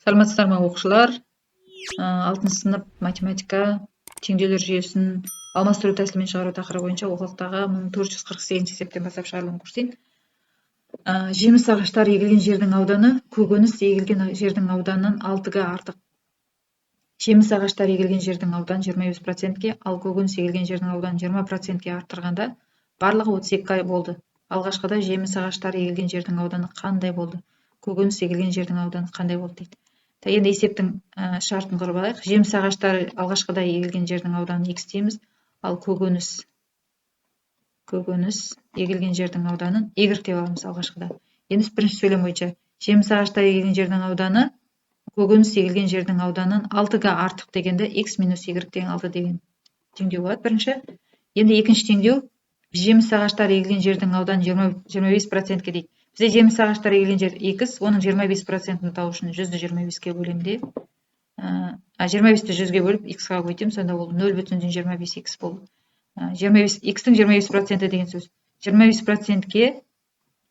Саламатсыздар ма, оқушылар? Алтыншы сынып, математика, теңдеулер жүйесін алмастыру тәсілімен шығару тақырыбы бойынша оқулықтағы 1448 есептен бастап шығарылымын көрсетейін. Жеміс ағаштары егілген жердің ауданы көкөніс егілген жердің ауданынан 6-ға артық. Жеміс ағаштары егілген жердің ауданы 25%-ке, ал көкөніс егілген жердің ауданын 20%-ке арттырғанда, барлығы 32 болды. Алғашқыда жеміс ағаштары егілген жердің ауданы қандай болды? Көкөніс егілген жердің ауданы қандай болды дейді. Енді есептің шартын құрып алайық. Жеміс ағаштары алғашқыда егілген жердің ауданын x дейміз, ал көкөніс егілген жердің ауданын y деп аламыз алғашқыда. Енді бірінші сөйлем бойынша жеміс ағаштары егілген жердің ауданы көкөніс егілген жердің ауданынан 6-ға артық дегенде, x минус y тең 6 деген теңдеу болады бірінші. Енді екінші теңдеу: жеміс ағаштары егілген жердің ауданы 25%-ке дейді. Бізде жеміс ағаштары егілген жер x, оның 25%-ін табу үшін 100-ді 25-ке бөлемін де, 25-ті 100-ге бөліп, x-ға көбейтемін. Сонда ол 0,25 x болды. 25, x-тің 25%-і деген сөз. 25%-ке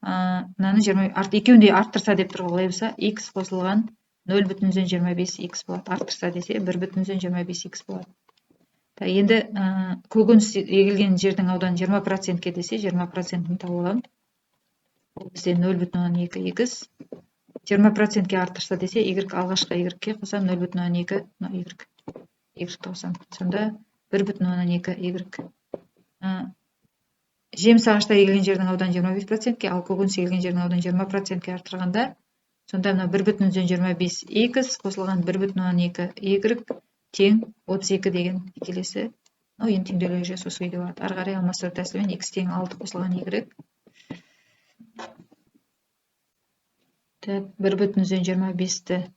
мынаны 20, екеуін де арттырса деп тұр ғой. Олай болса, x қосылған 0,25 x болады. Арттырса десе, 1,25 x болады. Енді көкөніс егілген жердің ауданы 20%-ке десе, 20%-ін тауып аламын. Ол бізде 0,2 x. 20%-ке арттырса десе, y, алғашқы y-ке қосамын 0,2, мына y, y-ті қосамын. Сонда 1,2 y. Жеміс ағаштары егілген жердің ауданы 25%-ке, ал көкөніс егілген жердің ауданын 20%-ке арттырғанда, сонда мына 1,25 x қосылған 1,2 y тең 32 деген келесі. Мынау енді теңдеулер жүйесі осы күйде болады. Ары қарай алмастыру тәсілімен x тең 6 қосылған y. Так, 1,25-ті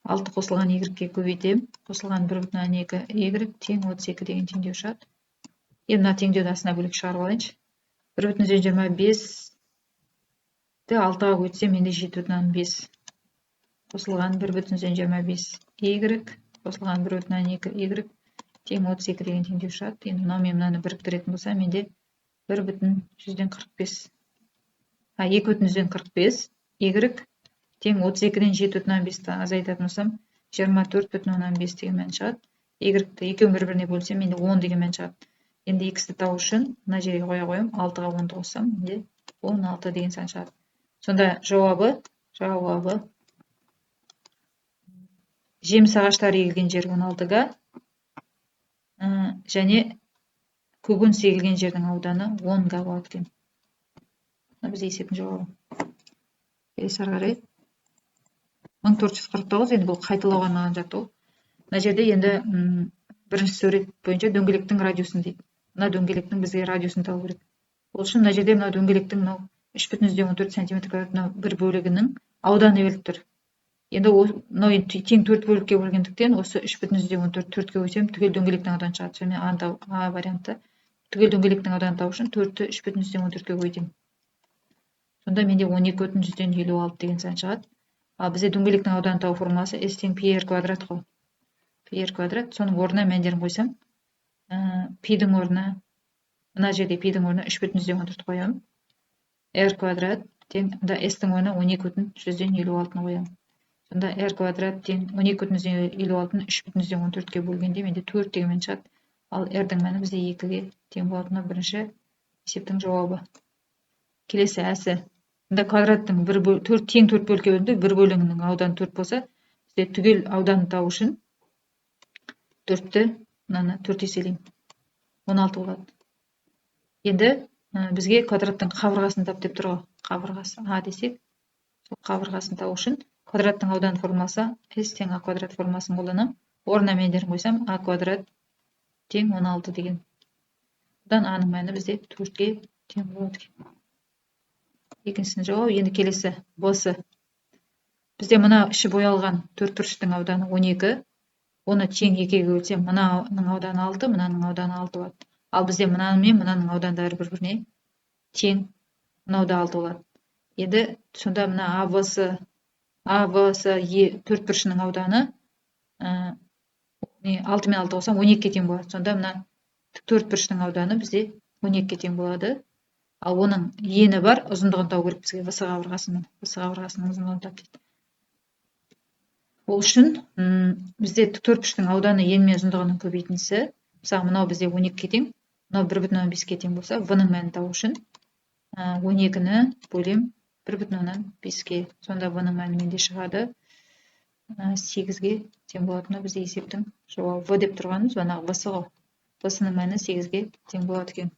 6 қосылған y-ке көбейтемін, қосылған 1,2 y тең 32 деген теңдеу шығады. Енді мына теңдеуді астына бөлек шығарып алайыншы. 1,25-ті 6-ға көбейтсем, менде 7,5 қосылған 1,25 y қосылған 1,2 y тең 32 деген теңдеу шығады. Енді мынау мен мынаны біріктіретін болсам, менде 1,45, 2,45 y тең 32-ден 7,5-ті азайтатын болсам, 24,5 деген мән шығады. Y-ті екеуін бір біріне бөлсем, менде 10 деген мән шығады. Енді x-ті табу үшін мына жерге қоя қоямын. 6-ға 10-ды қоссам, менде 16 деген сан шығады. Сонда жауабы жеміс ағаштары егілген жер 16 га және көкөніс егілген жердің ауданы 10 га болады екен. Мына бізде есептің жауабы. Келесі, ары қарай 1449. Енді бұл қайталауға арналған жаттығу. Мына жерде енді бірінші сурет бойынша дөңгелектің радиусын дейді. Мына дөңгелектің бізге радиусын табу керек. Ол үшін мына жерде мына дөңгелектің мынау 3,14 сантиметр квадрат мынау бір бөлігінің ауданы беріліп тұр. Енді мынау енді тең төрт бөлікке бөлгендіктен, осы 3,14 төртке бөлсем, түгел дөңгелектің ауданы шығады. Сонымен А варианты. Түгел дөңгелектің ауданын табу үшін төртті 3,14-ке көбейтемін. Сонда менде 12,56 деген сан шығады. Ал бізде дөңгелектің ауданын табу формуласы S тең пи r квадрат қой. Пи r квадрат. Соның орнына мәндерін қойсам, пидің орнына, мына жерде пидің орнына 3,14 қоямын. R квадрат тең, мында S-тің орнына 12,56-ны қоямын. Сонда r квадрат тең 12,56-ны 3,14-ке бөлгенде, менде төрт деген мән шығады. Ал r-дің мәні бізде екіге тең болады. Мына бірінші есептің жауабы. Келесі, әсі. Мында квадраттың бір төрт тең төрт бөлікке бөлінді, бір бөлігінің ауданы төрт болса, бізде түгел ауданын табу үшін төртті, мынаны төрт еселеймін, 16 болады. Енді бізге квадраттың қабырғасын тап деп тұр ғой. Қабырғасы а десек, сол қабырғасын табу үшін квадраттың ауданы формуласы s тең а квадрат формуласын қолданамын. Орнына мәндерін қойсам, а квадрат тең 16 деген. Бұдан аның мәні бізде төртке тең болады екен. Екіншісінің жауабы. Енді келесі, б-сы. Бізде мына іші боялған төртбұрыштың ауданы 12. Оны тең екіге бөлсем, мынаның ауданы 6, мынаның ауданы 6 болады. Ал бізде мынаның мен мынаның аудандары бір біріне тең, мынау да 6 болады. Енді сонда мына А, В, С, Е төртбұрышының ауданы не, 6 мен 6 қоссам, 12-ге тең болады. Сонда мына төртбұрыштың ауданы бізде 12-ге тең болады. Ал оның ені бар, ұзындығын табу керек бізге. ВС қабырғасының, ВС қабырғасының ұзындығын тап дейді. Ол үшін бізде төртбұрыштың ауданы ені мен ұзындығының көбейтіндісі. Мысалы, мынау бізде 12-ге тең, мынау 1,5-ке тең болса, в ның мәнін табу үшін 12-ні бөлем 1,5-ке. Сонда в ның мәні менде шығады, 8-ге тең болады. Мынау бізде есептің жауабы. В деп тұрғанымыз бағанағы в ғой. В ның мәні 8-ге тең болады екен.